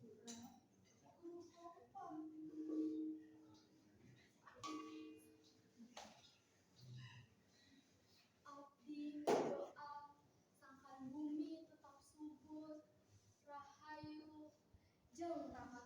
Kurang guru sopan. Abdi doa sangkan bumi tetap subur, rahayu, jauh.